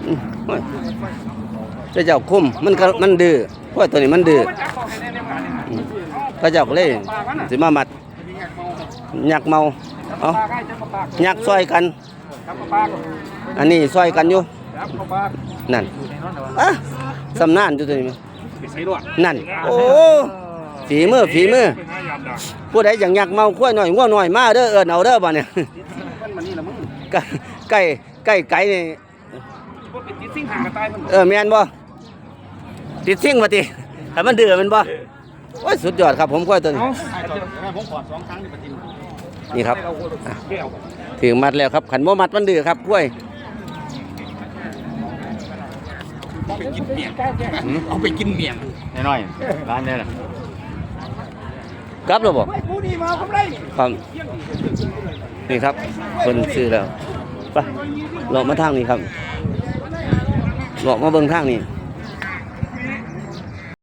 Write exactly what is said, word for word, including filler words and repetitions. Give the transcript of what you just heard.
อืม โอ้ย เจ้าเจ้าคุม มันก็ มันดื้อ ควายตัวนี้มันดื้อ อืม เขาเจ้าก็เลยสิมามัด ยักษ์เมา เอา ยักษ์ซอยกัน อันนี้ซอยกันอยู่ นั่น อ่ะ สำนานอยู่ตัวนี้ นั่น โอ้ ฝีมือ ฝีมือ ผู้ใดอยากยักษ์เมาควายน้อย งัวน้อยมาเด้อ เอิ้นเอาเด้อ บัดนี้ ใกล้ ใกล้ ใกล้ไกลนี่ เออ แม่นบ่ ติดซิ่งมาติ ให้มันดื้อแม่นบ่ โอ้ย สุดยอดครับผม ควายตัวนี้ เอา นี่ครับ อ่ะ ถือมัดแล้วครับ คันบ่มัดมันดื้อครับ ควาย เอาไปกินเมี่ยง น้อยๆร้านนี้แหละ กลับแล้วบ่ ผู้นี่มาเอากำไร ครับ นี่ครับ เพิ่นซื้อแล้ว ไป เลาะมาทางนี้ครับ เลาะมาเบิ่งทางนี้